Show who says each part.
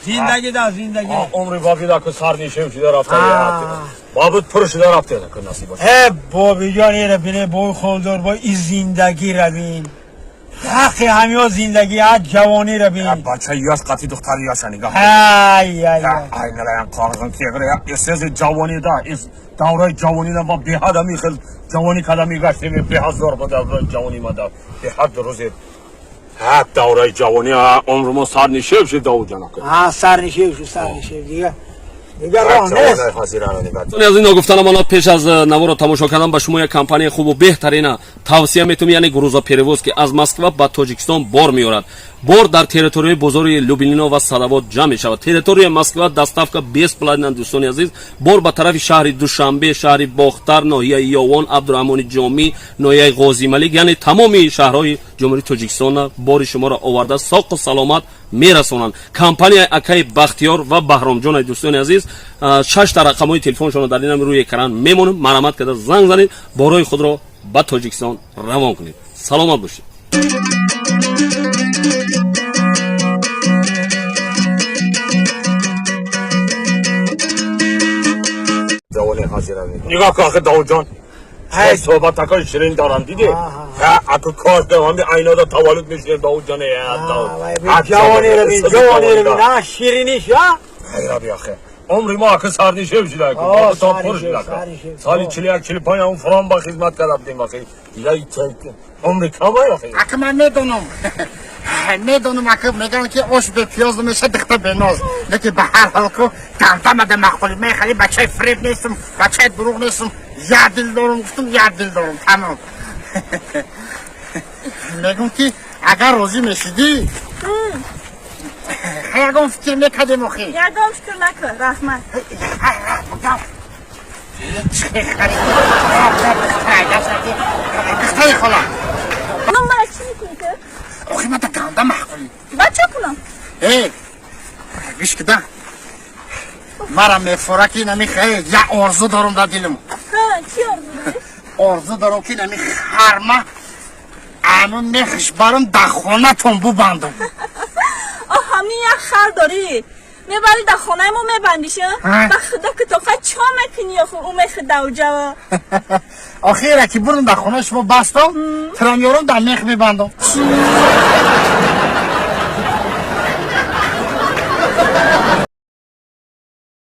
Speaker 1: Зиндагӣ да зиндагӣ.
Speaker 2: Умри бобида ки сарнишин шуда рафта. Бобит пур шуда рафта ки насиб бошад.
Speaker 1: Э бобиҷон ира бине бой холдор бой и зиндагӣ равин. Ҳаққи ҳамиё зиндагӣ ҳад ҷавонӣ равин.
Speaker 2: Бача ёш қати духтари ёша нигоҳ.
Speaker 1: Ай ай.
Speaker 2: Айналаям қорғин кегре эсези ҷавонида ис давраи ҷавонида ма беҳад ами хел ҷавонӣ када мегаштем беҳад зор буда ҷавонӣ мада беҳад рӯзе ҳа давраи ҷавонӣ умри мо сарнишев шуд Давудҷон ака.
Speaker 1: Ҳа сарнишев шуд сарнишев дига. Дигар роҳ нест.
Speaker 3: Аз ин ногуфта намонад пеш аз наворо тамошо кардан ба шумо як компанияи хубу беҳтарина тавсия метавонем, яъне грузоперевоз ки аз Москва ба Тоҷикистон бор меорад. Бор дар территорияи бозори Люблино ва Садовод ҷамъ мешавад. Территорияи Москва доставка бесплатна, дӯстони азиз. Бор ба тарафи шаҳри Душанбе, шаҳри Бохтар, ноҳияи Ёвон, Абдураҳмони Ҷомӣ, ноҳияи Ғозималик, яъне тамоми шаҳрҳои Ҷумҳурии Тоҷикистон бори шуморо оварда соқу саломат мерасонанд. Компанияи акаи Бахтиёр ва Баҳромҷон, дӯстони азиз, шашта рақамҳои телефоншонро дар инам рӯи экран мемонем. Марҳамат карда занг занед, борои худро ба Тоҷикистон равон кунед. Саломат бошед.
Speaker 2: Нигоҳ кун ахи Давудҷон. Ҳай суҳбатакои ширин дорам дидӣ? Ҳа аку кош да ҳами айнода таваллуд мешудем Давудҷон.
Speaker 1: Ҷавонӣ равин, ҷавонӣ равин, а шириниш, а?
Speaker 2: Ҳай раби ахи. Умри мо ака сарнишев шуда аку. То пур шуда. Соли 41 45 он фрон ба хизмат карда будем ахи. Дига умри камай ахи.
Speaker 4: Ака ман медонам. Медонам ака мегӯянд ки ош бе пиёз намешавад, духта беноз. Лекин ба ҳар ҳол ку гандамада махқули. Мен хеле бачаи фиреб нестам, бачаи дурӯғ нестам. Як дил дорам гуфтам, як дил дорам. Тамом. Мегӯм ки агар розӣ мешидӣ, ягон фикр мекардем охи.
Speaker 5: Ягон фикр накун, раҳмат.
Speaker 4: Духтари хола.
Speaker 5: Ман мара чӣ мекунӣ ту?
Speaker 4: Охи ман да ганда маҳқулӣ.
Speaker 5: Ба чӣ кунам?
Speaker 4: Э, гӯш кида. Мара мефора ки нами хел як орзу дорам дар дилам.
Speaker 5: Ҳа, чӣ орзу дорӣ?
Speaker 4: Орзу дорам ки нами харма аму мехш барам дар хонатон бубандам.
Speaker 5: Оҳ, ҳамин як хар дорӣ. Мебарӣ дар хонаи мо мебандиш, ба худо ки тоқа чо мекунӣ охи ӯ мехи давҷава.
Speaker 4: Охира ки бурдам дар хонаи шумо бастам, трамёрам дар мех мебандам.